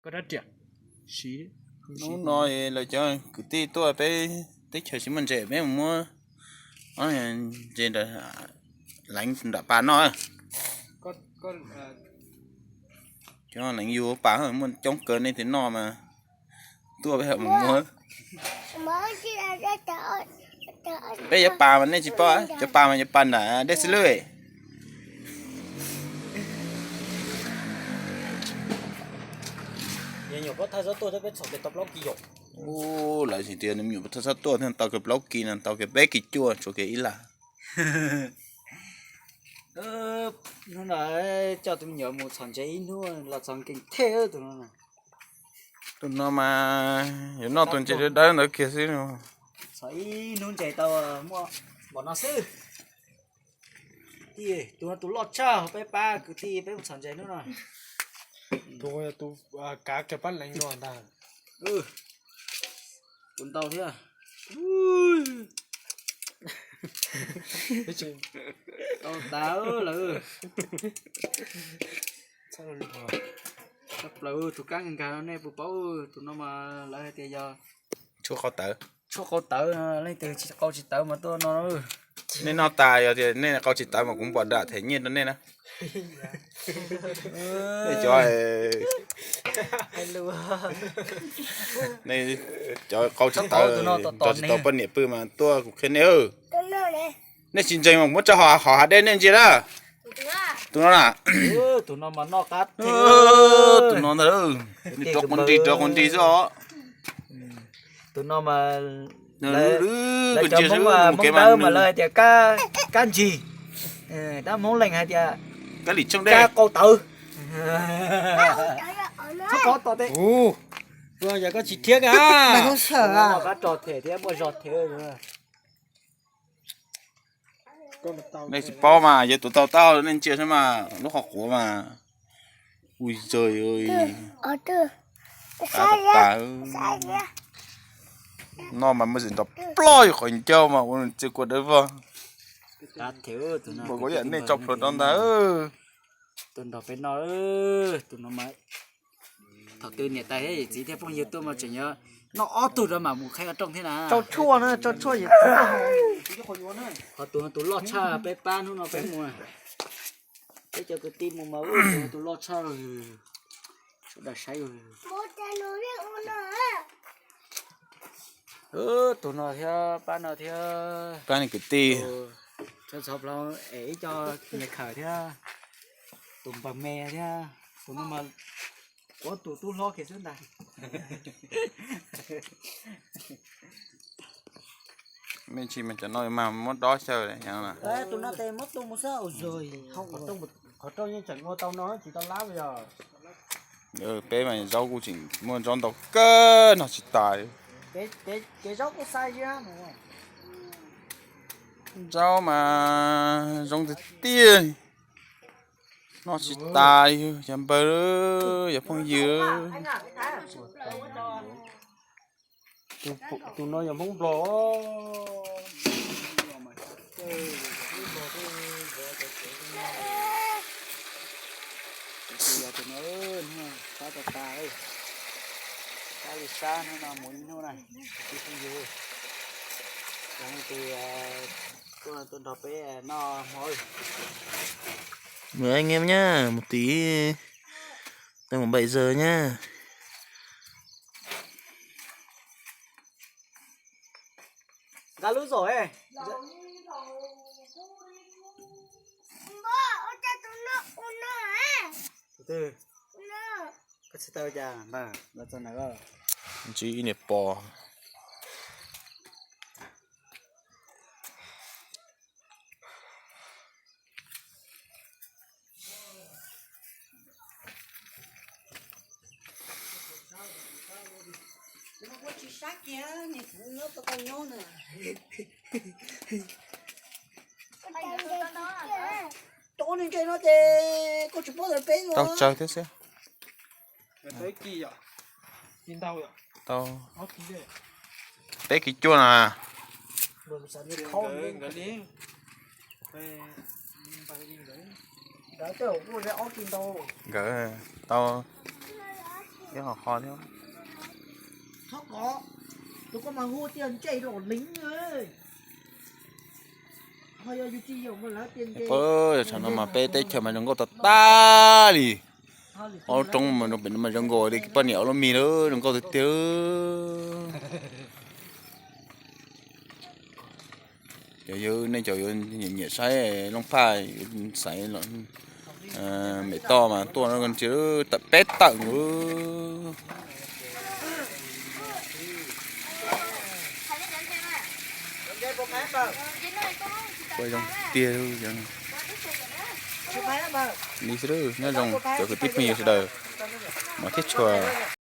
Hnub no lawv cov kwv tij tuaj peb teb chaws tsis muaj ntses, peb mus muab ob ntses leev nram pas noj. Cov leev yug pas muaj coob kawg nej twb noj mas tuaj peb mus muab. Peb cov pas mas nej tsis paub, cov pas mas cov pas nram dej xwb lawm. Ub, lawv hais tias me nyuam thawj xab tuaj thiaj tau kiag plaub kis no, tau kiag peb kis cuaj, tshuav kiag ib lab. Hnub no coj tus me nyuam mus txhom ntses ib hnub los txog nkees thiab tus no. Tus no mas yuav noj tus ntses dawb dawb ntawd kiag xwb. Txhom ib hnub ntses tau muaj npaum no xwb. Tus no tus loj tshaj, peb pab kwv tij peb mus txhom ntses hnub no. Tus, tus kav kiag pab leev no ntag. Tus ntau thiab. Tau tas lawm. Tshaj plaws tus kab nkag no nej puas paub, tus no mas lawv hais tias yog tshuaj qau tawv. Tshuaj qau tawv, leej twg tsis qau tsis tawv mas tuaj no. Nej noj tas yog tias nej qau tsis tawv mas kuv npam dam them nyiaj rau nej na. Nej cov, nej cov qau tsis tawv, tsis tau poj niam pw mas tuaj kuv qhia nej. Nej tsis ntseeg mas kuv muab tso hauv hav dej nej ntsia na. Tus no na. Tus no ntag, rov qab nrig rov qab nrig xwb os. Tus no mas lawv cov Hmoob, Hmoob Dawb mas lawv hais tias kab ntsig, tab Hmoob Leeg hais tias kab qau tawv. Yog koj tsis thiab ka, qab rog them thiab muaj zog them. Nej tsis paub mas yog tus tau tau nej ntsia saib mas lub qhov quav mas ui zog, tas tas. Noj mas muaj zim nrov ploj qhov ncauj mas ua txiv kua dawb vog. Mas kuv yam nej tso plhuav rau ntag. Tus nrog peb noj, tus no mas thaum twg niam tais thiab yawm txiv thiab phooj ywg tuaj mas tseem nyob noj ob tug rau mam mus qhaib ob rooj thiab na. Tsau tshuaj na, tsau tshuaj yawm txiv. Qhov tus no tus loj tshaj peb pab hnub no peb mus. Peb cov kwv tij mus mas tus no tus loj tshaj. Sawv daws saib. Tus no thiab pab no thiab pab kwv tij. Txhua txhua plaub es ib co nyias khawm thiab, tus npawg me thiab, tus no mas kuv tus tub hlob kiag xwb ntag. Me ntsis mas cov no mas muab dob xyaw. Tus no tes muab tu mus xwb. Qhov rooj yeej tseem ua tau no tsis tau lab yog. Peb mas zaub kuj tseem muaj zaub ntau kawg no tsis tas. Kev zaub kuj xav zaub mas zoo tiag tiag. Noj tsis tas li, cov npawg, cov phooj ywg. Tus no yog Hmoob Nplog. Tus no sab tas tas, sab li sab hnub no mus ib hnub na, kwv tij phooj ywg. Yog leej twg tuaj tuaj nrog peb noj hmo. Mời anh em nhá, một tí. Đang khoảng bảy giờ nhá. Nqa lub zaum e. Tus twg? Koj tsis tau cas npawg, los txog ntawd. Ntsib ib niag pos. Kuv tsis sab kiag, niag kuv nyob tau tau nyob na. Cov neeg ntshe no ces koj tsis paub ntawm peb tau tsaws thiab xwb. Tau peb kis cuaj na. Nkawd tau Ib qho qho thiab. Txhob kov, tus koj mas hu tias ntsej los leev. Ho yog yus tsis yog mas lawv tias ntsej. Pab, tsam no mas peb teb chaws mas zoo nkauj tag tag li. Ob lub roob mas zoo pem no mas zoo nkaus li poj niam ua lub mis lawm, zoo nkauj tiag tiag. Cov yawg nej cov yuav nyiam nyiam saib Looj Phaj xaiv mem toj mas tuaj no ntsia tawm peb tawm nkaus. Paj zoo tiag. Li xwb nyob zoo cov kwv tij phooj ywg sawv daws, mov thiab tshua.